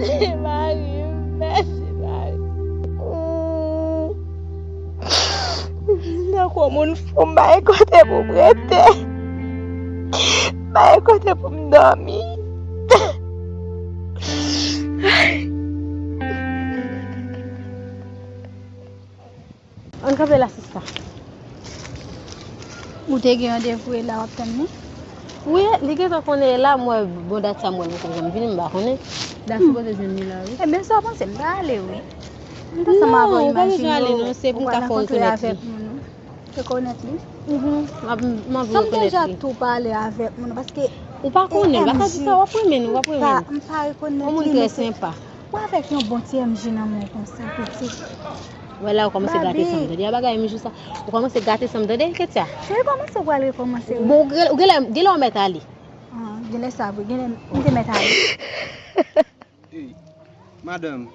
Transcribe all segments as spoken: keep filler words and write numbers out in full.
Mèsi, mari m. Mèsi, mari m. Mm. M tankou moun fou, m pa gen kote pou m rete. M pa gen kote pou m dòmi. Ann kanpe la, sista. Ou te gen randevou e la w ap tann li? Wi, li gentan konnen e la, m wè, bon, dat sa m wè l poko janm vini, m pa konnen. Dat sipoze jwenn li la, wi. Ebyen, sa w panse, m ta ale, wi. M ta sanm avè w, imajine w, ou pral rankontre avèk moun, ou rekonèt li. Mhm. M ap, m anvi rekonèt li. Sa m deja tou pale avèk moun, paske ou pa konnen, pa ka di sa, w ap renmen l, w ap renmen l. M pa rekonèt li, mesye. Yon moun trè senpa. Ou avèk yon bon ti M J nan men w konsa, pitit. Wè la, ou kòmanse gate san m, tande a bagay M J sa. Ou kòmanse gate san m, tande, Ketia. Wi, kòmanse pral rekòmanse, wi. Bon, ou gen, ou genlè, genlè w mèt ale. Ah, genlè sa vre, genlè m te mèt ale. Ey, madanm.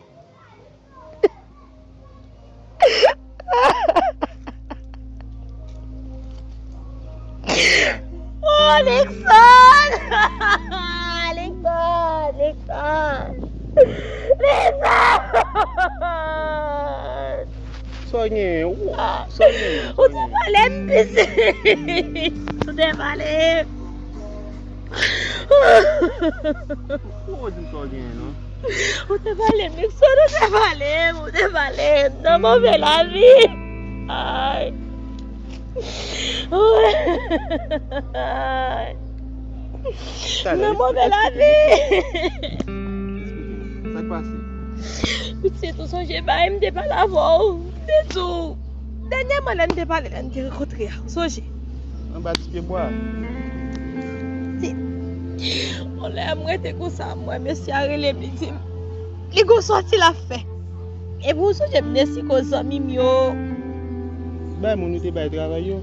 Oh, Nixon! Nixon! Nixon! Nixon! Sa w genyen? Ou, sa w genyen? Ou te pale m, pitit. Ou te pale m. Ou di m sa w genyen, non? Ou te pale m, Nixon, ou te pale m, ou te pale m. Nan move lavi. Ay. Ay. Nan move lavi. Sa k pase? Pitit, ou sonje bagay m te pale avè w? M te di w, dènyèman, lè n te pale, lè n te rankontre a, ou sonje? Anba ti pye bwa. Ti, yon lè m rete konsa, m wè mesye a rele m, li di m, li gon sòti l ap fè. Epi ou sonje m te siko zanmi m yo. Bay moun yo te bay travay yo.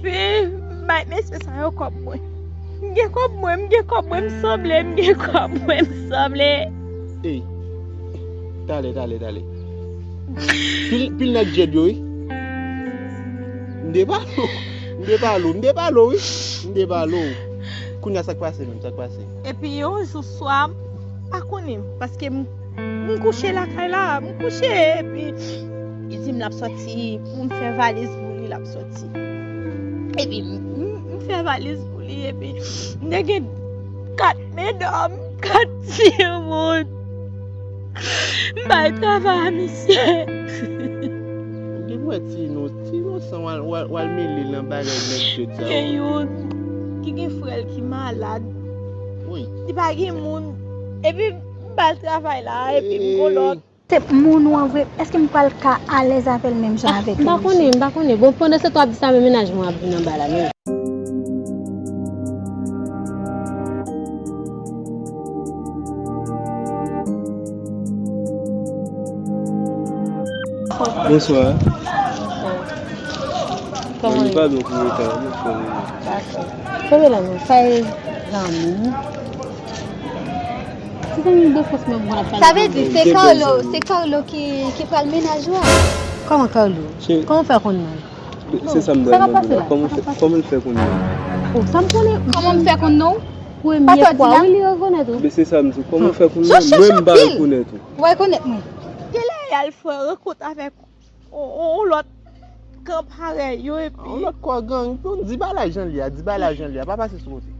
Fi, m bay mesye sa yo kòb mwen. M gen kòb mwen, m gen kòb mwen, m sanble, m gen kòb mwen, m sanble. Ey, talè, talè, talè. Pil, pil nèg djèd yo, wi. M te pale w, m te pale w, m te pale w, wi. M te pale w. Kounye a, sa k pase menm, sa k pase? Epi yon jou swa, m pa konnen, paske m, m kouche lakay la, m kouche, epi li di m l ap sòti, pou m fè valiz pou li, l ap sòti. Epi m, m, m fè valiz pou li, epi m te gen kat medam, kat timoun. M bay travay a misye. Ou gen pou wè ti ino-, ti inosan w al, w al, w al mele l nan bagay nèg djèd sa yo. Gen youn ki gen frè l ki malad. Wi. Li pa gen moun. Epi m ba l travay la, epi m gon lòt. Se moun ou an vre, èske m pral ka alèz avè l menm jan avèk yon mesye? M pa konnen, m pa konnen. Bon, pandan se tan w ap di sa, men mennaj mwen ap vin anba la, men. Bonswa. Kòman w ye? Mwen pa byen pou reta, mwen fè mwen. Dakò. Kenbe la non, sa e zanmi m. Ti zanmi m defans mwen, mwen ap pale. Sa vle di se Carlo, se Carlo ki, ki pral mennaj ou a? Kòman Carlo? Kòman w fè konn non l? Se sa m ta mande la. Kòman l fè konn non? Oh, sa m konnen. Kòman m fè konn non? Premye fwa, wi, li rekonèt ou. Men se sa m di, kòman w fè konn non? Mwen m pa rekonèt ou. Ou rekonèt mwen? Genlè y al fè rankont avèk on, on, on lòt kan parèy yo, epi on lòt kò gang. Bon, di bagay jan l ye a, di bagay jan l ye a, pa pase sou kote.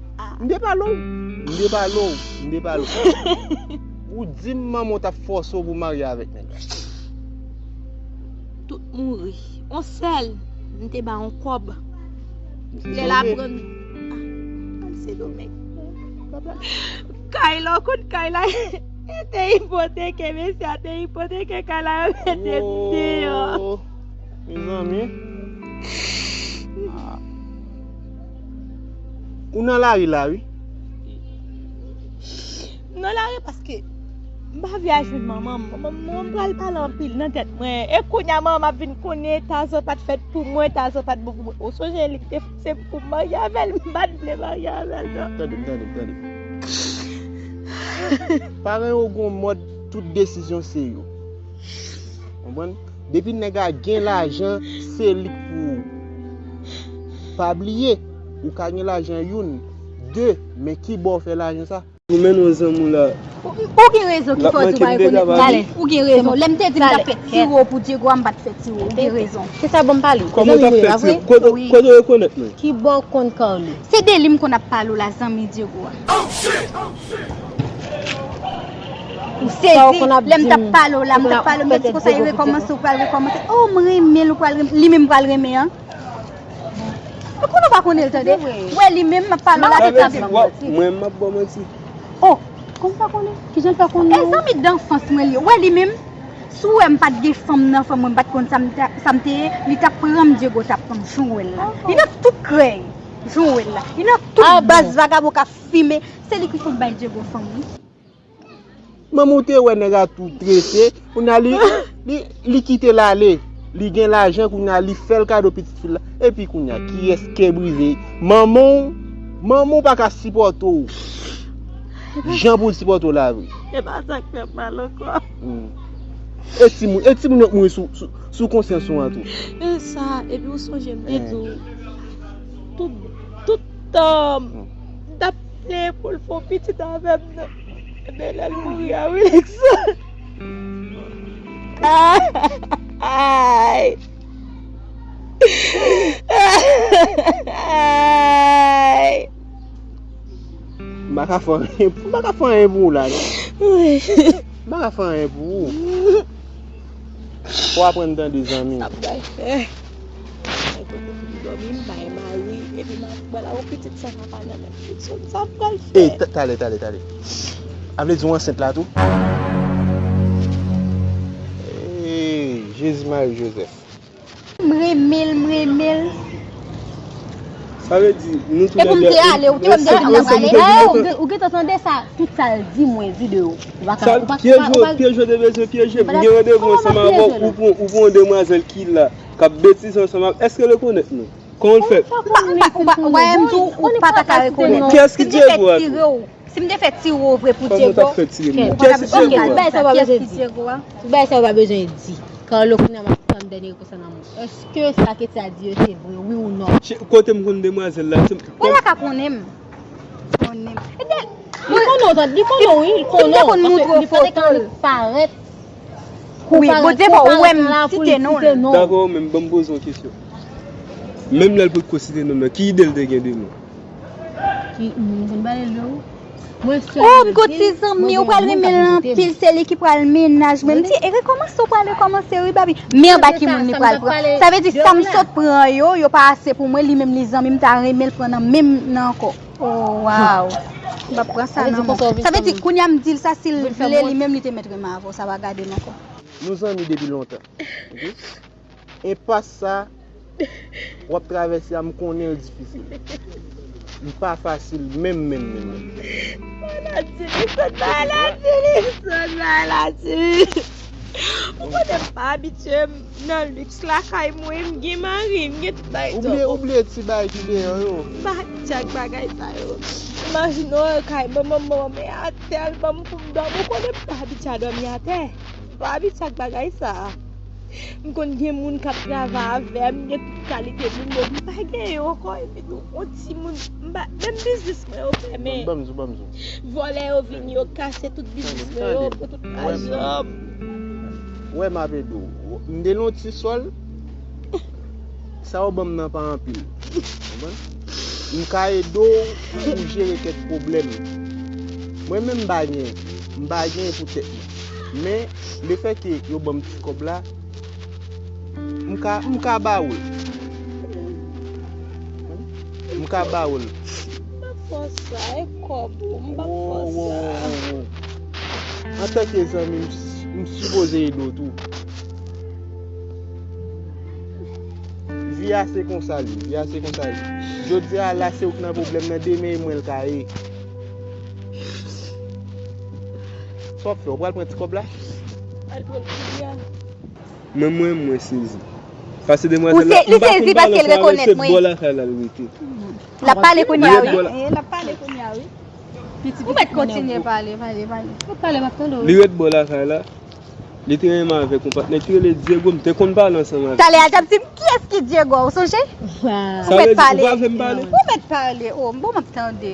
M te pale w, m te pale w, m te pale w. Ou di m manman w t ap fòse w pou w marye avèk nèg la. Tout mouri. On sèl, m te ba on kòb. Lè l aprann, ah, Sendomeng. Kay la, w konn kay la, e te ipoteke, mesye a te ipoteke kay la, yo mete m deyò. Mezanmi. Ah. Ou nan lari la, wi. M nan lari paske m pa vle al jwenn manman m. Manman m, manman m pral pale anpil nan tèt mwen. E kounye a manman m ap vin konnen Tazan pa t fèt pou mwen, Tazan pa t bon pou mwen. Ou sonje li ki te fòse m pou m marye avè l, m pa t vle marye avè l non. Tande m, tande m, tande m. Paran yo gon mòd tout desizyon se yo. Konprann? Depi nèg la gen lajan, se li k pou ou. Pa bliye, ou ka gen lajan youn, de, men ki bò w fè lajan sa? Ou mennen yon zanmi w la. Ou, ou gen rezon ki fè w di w pa rekonèt mwen. Ou gen rezon. Lè m te di m t ap fè tiwo pou Diego a, m pa t fè tiwo. Ou gen rezon. Se sa, bon, m pale. Kòman w t ap fè tiwo? Kote, kote w rekonèt mwen? Ki bò w konn Carlo? Se de li m konn ap pale w la, zanmi Diego a. Ou sezi, lè m t ap pale w la, m t ap pale w, m di, "Kisa, li rekòmanse, ou pral rekòmanse." Oh, m renmen l, ou pral renmen, li menm pral renmen an. Ou konnen ou pa konnen l, tande. Ou wè li menm, m ap pale w la, li t ap di, mwen, m ap ba w manti. Oh, kòman w pa konnen? Kijan l fè konnen? E zanmi danfans mwen li ye. Ou wè li menm, si w wè m pa t gen fanm nan fanm mwen, m pa t konn sa m ta, sa m te ye, li t ap pran m, Diego t ap pran m, jan w wè l la. Li nan tout krèy, jan w wè l la. Li nan tout baz vagabon k ap fimen. Se li ki fout bay Diego fanm, wi. Manman w te wè nèg la tou trese, kounye a li, li, li kite l ale. Li gen lajan, kounye a li fè l kado pitit fi l la. Epi kounye a, kiyès kè brize? Manman w, manman w pa ka sipòte w. Jan pou l sipòte w la vre. E pa sa k fè m mal ankò. Hmm. E timoun, e timoun yo k mouri sou, sou, sou konsyans ou an tou. E sa, epi w sonje m te di w, tout, tout tan, m t ap plede pou l fè yon pitit avè m nan. Ebyen, lè l mouri a, wi, Lexa. Ay! Ay! M pa ka fè anyen, m pa ka fè anyen pou ou la, non. M pa ka fè anyen pou ou. Fò w aprann tande zanmi. Sa m pral fè? Mwen kote pou m dòmi, m bay mari, epi m ap pral a yon pitit san papa nan men pitit sòt. Sa m pral fè? E, ta-, talè, talè, talè. A vle di w ansent la tou? Ee, Jezi, Mari, Jozèf. M renmen l, m renmen l. Sa vle di, nou tou lè de. E pou m te ale, ou te wè m te vin nan prale. Ou gen, ou gentan tande sa, tout sa l di mwen di de ou. Ou pa ka, ou pa, ou pa, ou pa. Pyeje, pyeje w te bezwen pyeje. M gen randevou ansanm avè w, ou pran, ou pran yon demwazèl ki la, k ap betize ansanm avè w. Èske l rekonèt nou? Kòman l fè? Ou pa, ou pa, ou pa, ou pa, m di w, ou pa ta ka rekonèt. Kiyès ki Diego a tou? Si m te fè tire w vre pou Diego. Kòman w t ap fè tire m? Kiyès ki Diego a? Kiyès ki Diego a? Tout bagay sa yo pa bezwen di. Carlo, kounye a m ap tann dènye reponsan nan mwen. Èske sa Ketty a di yo se vre, wi ou non? Kote m konn demwazèl la? Ou pa ka konnen m. Konnen m. Ebyen, li konnen w, li konnen w, wi, li konnen w. Paske li pa te ka parèt. Wi, Bondye fè w wè m site non l. Dakò, men ban m poze w kesyon. Menm lè l potko site non l, ki ide l te gen de nou? Ki, m konn pale l de ou. Mwen sèl. Oh, m gon ti zanmi, ou pral renmen l anpil, se li ki pral mennaj mwen. M di, e rekòmanse, ou pral rekòmanse, wi, baby. Men anba ki moun li pral pran? Sa vle di, sa m sot pran yo, yo pa ase pou mwen, li menm li zanmi m, ta renmen l pran nan menm nan ankò. Oh, wow. M p ap pran sa nan men w. Sa vle di, kounye a m di l sa, si l vle, li menm li te mèt renmen avè w, sa pa gade m ankò. Nou zanmi depi lontan. Ok? Enpas sa w ap travèse a, m konnen l difisil. Li pa fasil menm, menm, menm, menm. Maladi li sot, maladi li sot, maladi. Ou konnen m pa abitye nan liks lakay mwen, m gen mari, m gen tout bagay. Ou bliye, ou bliye ti bagay ki deyò yo. M pa abitye ak bagay sa yo. Imajine w kay manman m, manman m atè, l ban m pou m dòmi. Ou konnen m pa abitye a dòmi atè. M pa abitye ak bagay sa a. M konn gen moun k ap travay avè m, gen tout kalite moun, men m pa gen yo ankò, epi tou, yon timoun, m pa, menm biznis mwen yo fèmen. Ban m di w, ban m di w. Vòlè yo vini, yo kase tout biznis mwen yo, pran tout lajan m. Ou wè m ap ede w. M te nan yon ti sòl, sa yo ban m nan pa anpil. Konprann? M ka ede w pou w jere kèk pwoblèm. Mwen menm m pa gen, m pa gen pou tèt mwen. Men, lefètke yo ban m ti kòb la, m ka, m ka ba w l. M ka ba w l. M p ap fè sa, e kòb ou, m p ap fè sa. Wo, wo, wo, wo. Antanke zanmi, m, m sipoze ede w tou. Vi a se konsa li, vi a se konsa li. Jodi a la se ou k nan pwoblèm nan, demen e mwen l ka ye. Sa w ap fè, ou pral pran ti kòb la? Al pran l kounye a. Men mwen, mwen sezi. Pase demwazèl la, m pa konn pale ansanm avè l, se bò lakay la l rete. L ap pale kounye a, wi. L ap pale kounye a, wi. Ou mèt kontinye pale, pale, pale. Ou pale, m ap tande w. Li ret bò lakay la. Li te renmen avèk yon patnè ki rele Diego, m te konn pale ansanm avè l. Talè a, l t ap di m, kiyès ki Diego, ou sonje? Ou mèt pale. Ou mèt pale, o, bon, m ap tande.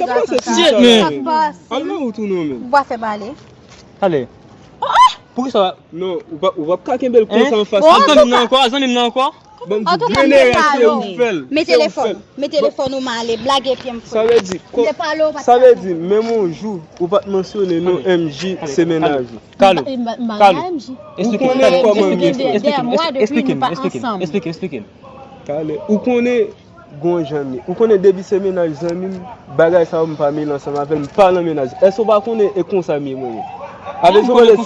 Sa pase ti sa la menm. Al nan wout ou non menm. Ou pa fè pale. Ale. Poukisa? Non, ou pa, ou p ap ka kenbe l konsa anfas. Al zanmi m nan ankò, al zanmi m nan ankò. Bann di grenn erè se ou k fè l. Men telefòn, men telefòn ou m ale, blage pye m fre. Sa vle di, sa vle di, menm yon jou, ou pa t mansyone non M J se mennaj ou. Kalo, Kalo, esplike m, esplike m, esplike m, esplike m. Kale, ou konnen gon jan m ye. Ou konnen depi se mennaj zanmi m, bagay sa yo m pa mele ansanm avè l, m pa nan mennaj. Èske w pa konnen e konsa m ye mwen menm? Avè di ou panse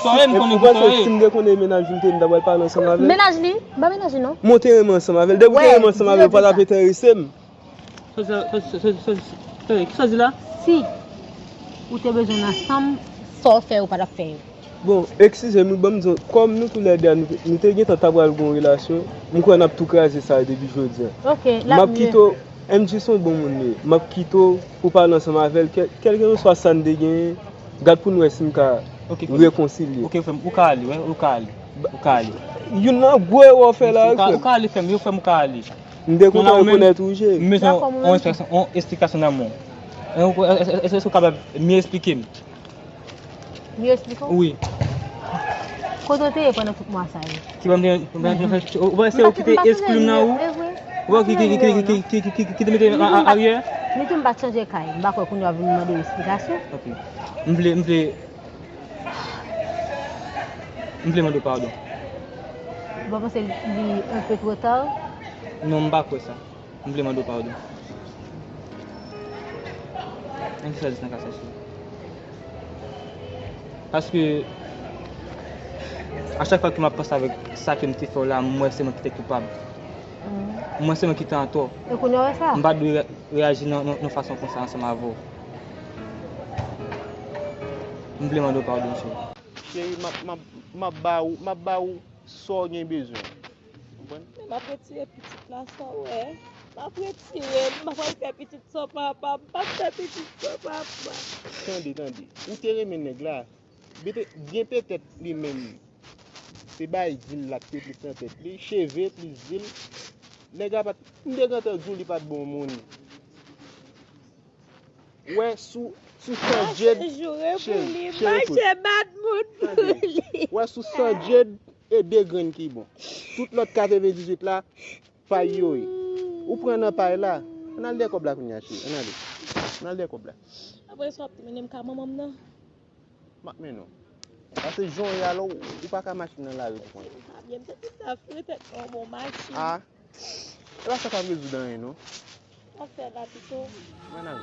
si m te konnen e mennaj ou m te ye, m ta pral pale ansanm avè l? Mennaj li? M pa mennaj li non. Mwen te renmen ansanm avè l. Depi w te renmen ansanm avè l, ou pa t ap enterese m. Sa w di la? Si ou te bezwen n ansanm, sa w fè yo pa t ap fè yo. Bon, eskize m wi, ban m di w, kòm nou toulède a, nou, nou te gentan ta pral gen yon relasyon, m kwè n ap tou kraze sa depi jodi a. M ap kite w, M J se yon bon moun li ye. M ap kite w pou w pale ansanm avè l, kè-, kèlkeswa sa n te genyen, gad pou n wè si n ka rekonsilye. Ok, frè m, ou ka ale, wi, ou ka ale. Ou ka ale. Youn nan gwo erè w fè la wi, frè m. Ou ka ale, frè m, wi, frè m, ou ka ale. M te kontan rekonèt ou, cheri. M bezwen yon esplikasyon, yon esplikasyon nan men w. Èske w kapab mye esplike m? Mye esplike w? Wi. Kote w te ye pandan tout mwa sa yo? Ki ban m te, ou panse ou ki te eskli m nan ou? Ou ki, ki, ki te mete m aryè? Ni tou m pa t chanje kay. M pa kwè kounye a w ap vin mande m esplikasyon. Ok. M vle, m vle, m vle mande w padon. Ou pa panse li enpe twò ta? Non, m pa kwè sa. M vle mande w padon. Nan ki sa di nan ka sa, cheri? Paske, a chak fwa ke m ap panse avèk sa ke m te fè w la, m wè se mwen ki te koupab. M wè se mwen ki te antò. E kounye a w wè sa? M pa t dwe re-, reyaji nan, nan, nan fason konsa ansanm avè w. M vle mande w padon, cheri. Cheri, m ap, m ap, m ap ba ou, m ap ba ou sa w gen bezwen. Konprann? Men m ap retire pitit la san wè. M ap retire l. M pa pral fè pitit san papa. M p ap fè pitit san papa. Tande, tande. Ou te renmen nèg la. Bete-, byen petèt li menm. Se bay dil la ki te plis nan tèt li. Cheve plis dil. Nèg la pa t, m te gentan di w li pa t bon moun. Wè sou, sou san djed, cheri, cheri, kout. Tande. Wè sou san djed e de grenn ki bon. Tout lòt katrevendizuit la, pay yo ye. Ou pran nan pay la. Ann al dèyè kòb la kounye a, cheri. Ann ale. Ann al dèyè kòb la. Apre sa, w ap mennen m ka manman m nan. M ap mennen w. Paske jan w ye a la, ou, ou pa ka mache nan lari pou kont ou. Pa byen, m santi m ta fre tèt mwen yon bon machin. A. E pa sa k ap rezoud anyen, non. W ap fè la pito. Mwen nan.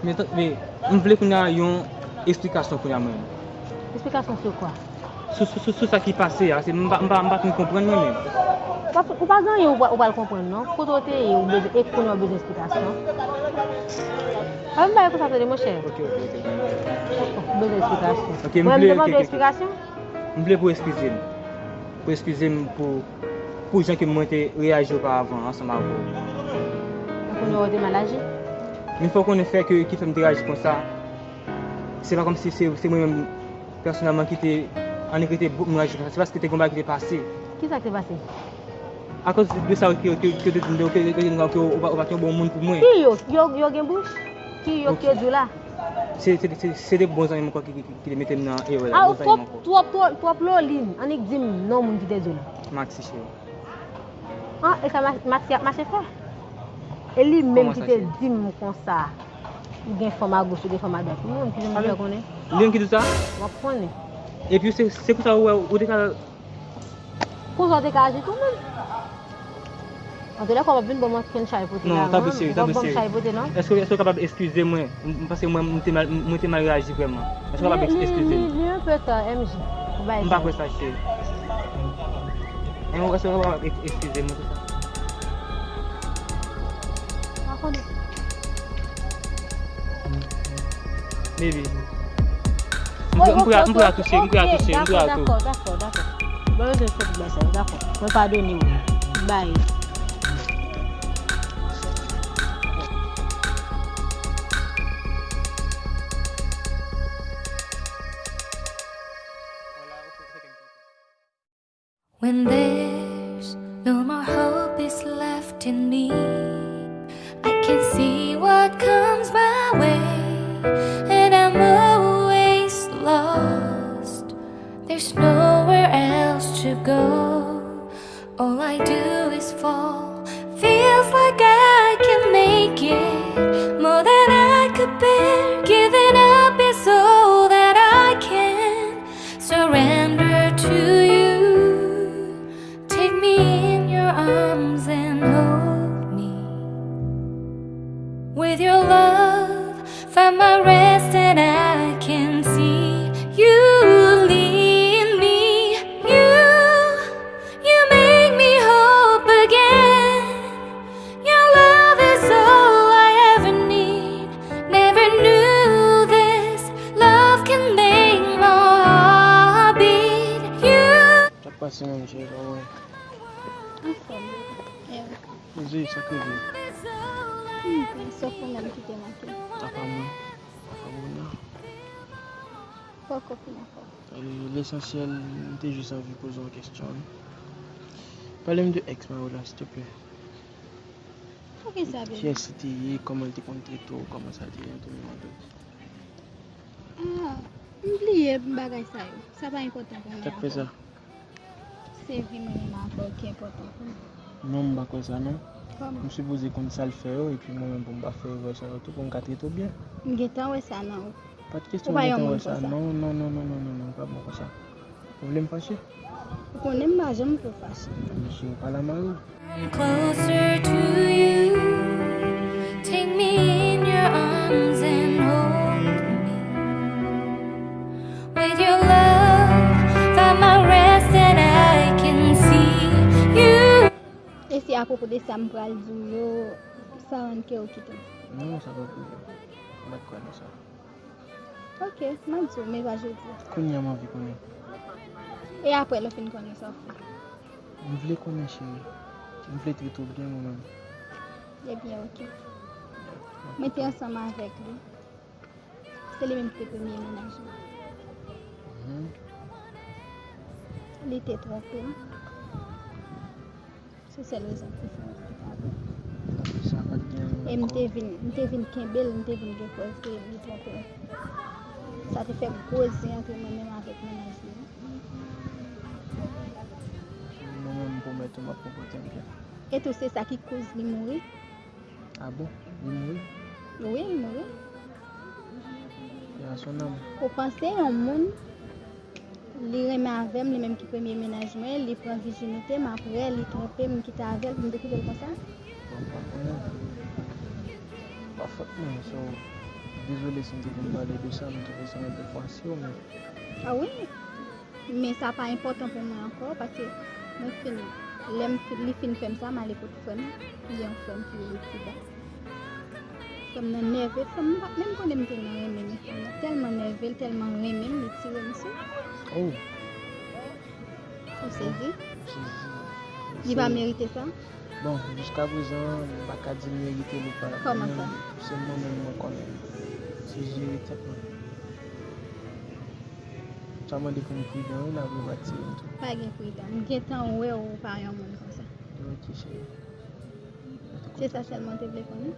Men, men, m vle kounye a yon esplikasyon kounye a mwen. Esplikasyon sou kwa? Sou, sou, sou, sou sa ki pase a, se m pa, m pa, m pa fin konprann mwen menm. Ou pa, ou pa gen anyen ou pa, ou pral konprann non. Kote w te ye, ou bezwen, e kounye a w bezwen esplikasyon. Pa vin bay konsa tande, monchè. Ok, ok, ok. Ou bezwen esplikasyon. Ok, m vle, ok, ok, ok. Mwen, m te mande w esplikasyon? M vle pou w eskize m. Pou w eskize m pou, pou jan ke mwen te reyaji oparavan ansanm avè w. Donk, kounye a w te mal aji? Men fò w konnen fè ke, ki fè m te reyaji konsa. Se pa kòmsi se, se mwen menm pèsonèlman ki te annik rete bout mwen aji konsa. Se paske te gen yon bagay ki te pase. Kisa ki te pase? Akoz de sa ke, ke, ke te di m ke, ke, ke, ke ou pa, ou pa t yon bon moun pou mwen. Ki yo? Yo, yo gen bouch? Ki yo ki yo di w la? Se, se, se, se de bon zanmi m ankò ki, ki, ki te mete m nan erè la. A, bon zanmi m ankò. Twòp, twòp, twòp, twòp lolin. Annik di m non moun ki te di w la. Maxi, cheri. An, e sa Ma-, Maxi ap mache fè? E li menm ki te di m konsa. Ou gen fanm a goch, ou gen fanm a dwat. Mwen menm, kijan m fè konnen? Li menm ki di w sa? W ap konnen. Epi se, se konsa ou wè, ou te ka Konsa w te ka aji tou menm? Antoulèka, w ap vin ban m yon chay pote la. Non, tanpri cheri, tanpri cheri. W ap ban m chay pote, non? Èske, èske w kapab eskize mwen? M, m, paske mwen, m te mal, m, mwen te mal reyaji vrèman. Èske w kapab eskize m? Li, li, li un peu tard, M J. Ou bay tan. M pa kwè sa, cheri. Èske w kapab eskize mwen pou sa? Pa konnen. Maybe. M pre a touche, m pre a touche, m pre a tou. Dakò, dakò, dakò. Mwen bezwen fè tout bagay sa yo, dakò. Mwen padone w. Bye. When there's no more hope is left in me, I can see what comes my way, and I'm always lost. There's nowhere else to go. All I do is fall. Feels like I can make it more than I could bear. Giving up is all that I can surrender to you. Take me in your arms and hold me. With your love, find my rest and I can see you lead me. You, you make me hope again. Your love is all I ever need. Never knew this love can make my heart beat. You. Sa k pase menm, cheri, kòman w ye? Anfòm, bebe. E ou? Poze, sa k rive? Hmm, se ou menm ki te manke. Apa mwen? Apa mwen nan? Poko fin ankò. E, lesansyèl, m te jis anvi poze w yon kesyon. Pale m de ex mari w la, silteplè. Poukisa, bebe? Kiyès li te ye, kòman l te konn trete w, kòman sa te ye, m te vle mande w. Ah, m bliye bagay sa yo. Sa pa enpòtan pou mwen ankò. Sa k fè sa? Se vi mwen menm avè w ki enpòtan pou mwen. Non, m pa kwè sa, non. M sipoze konn sa l fè yo, epi mwen menm pou m pa fè erè sa yo tou, pou m ka trete w byen. M gentan wè sa nan ou. Pa t kesyon gentan wè sa. Non, non, non, non, non, non, non, pa bon konsa. Ou vle m fache? Ou konnen m pa janm vle w fache. Mesye, ou pa la mari w. Come closer to you. Take me in your arms and hold me. With your love, find my rest and I can see you. E se apwopo de sa m pral di w yo, sa rann kè w kite m? Non, sa pa pwoblèm. M pa t kwè nan sa. Ok, m ap di w, men pa jodi a. Kounye a m anvi konnen. E apre lè w fin konnen sa w fè? M vle konnen, cheri. M vle trete w byen, mwen menm. Ebyen, ok. Mwen te ansanm avèk li. Se li menm ki te premye mennaj mwen. Mhm. Li te twonpe m. Se sèl rezon ki fè mwen te avè l. Sa pa t gen anyen ankò. E m te vin, m te vin kenbe l, m te vin gen prèv ke li twonpe m. Sa te fè gwo zen antre mwen menm avèk mennaj mwen. Mwen menm, m pwomèt ou m ap konpòte m byen. E tou, se sa ki koz li mouri. Ah bon? Li mouri? Wi, li mouri. Paix à son âme. Ou panse yon moun, li renmen avè m, li menm ki premye mennaj mwen, li pran vijinite m, apre li twonpe m, m kite avè l pou m te kite l konsa? Bon, pa pou mwen. Pa fòt mwen, so, dezole si m te vin pale de sa, m twouve sa yon pè fwasyè, men. Ah wi? Men sa pa enpòtan pou mwen ankò, paske mwen fin, lè m fin, li fin fè m sa, m ale kot frè m, li gen yon frè m ki rele Frida. Frè m nan nève, frè m, m pa t menm konnen m te nan renmen li, frè m nan tèlman nève l, tèlman renmen m, li tire m sou. Oh. Ou sezi? M sezi. Li pa merite sa? Bon, jiska prezan, m pa ka di l merite l ou pa. Kòman sa? Se mwen menm mwen konnen. Se jere tèt mwen. Sa mande pou m pridan, wi, la, pou m pa tire m tou. Pa gen pridan. M gentan wè ou pa yon moun konsa. Ok, cheri. Se sa sèlman w te vle konnen?